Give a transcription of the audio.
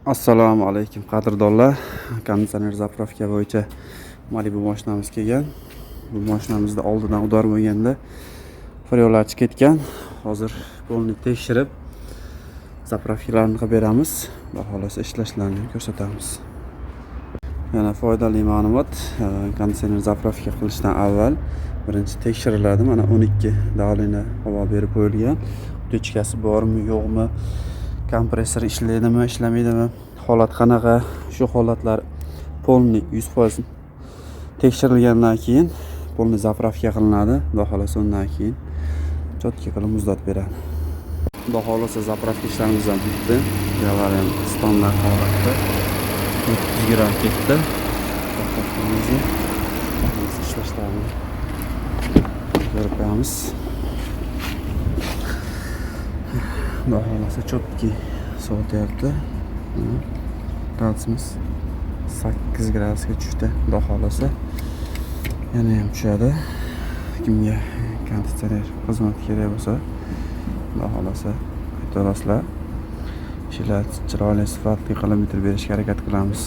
Assalomu alaykum, qadrdonlar. Konditsioner заправка bo'yicha Malibu mashinamiz kelgan. Bu mashinamizda oldidan удар bo'lganda freonlar chiqib ketgan. Hozir полный tekshirib, заправка larni qilib beramiz. Xudo xohlasa, ishlashlarini ko'rsatamiz. Yana foydali ma'lumot: konditsioner заправка qilishdan avval birinchi tekshiriladi. Mana, 12 давление havo berib qo'yilgan. Утечка si bormi, yo'qmi, kompressor ishlaydimi, ishlamaydimi, holat qanaqa, shu holatlar полный 100% tekshirilgandan keyin полный заправка qilinadi. Xudo xohlasa, undan keyin чётко qilib muzlatib beradi. Xudo xohlasa, заправка ishlarimiz ham bitdi. Buyoqlar ham standart holatda 30 gramm ketdi. Заправка mizni ishlashlarini ko'rib qo'yamiz. Xudo xohlasa, чёткий sovutyapti. Gradusimiz 8 gradusga tushdi. Xudo xohlasa, yana ham tushadi. Kimga konditsioner xizmati kerak bo'lsa, xudo xohlasa, aytaverasizlar. Ishlar chiroyli, sifatli qilib bitirib berishga harakat qilamiz.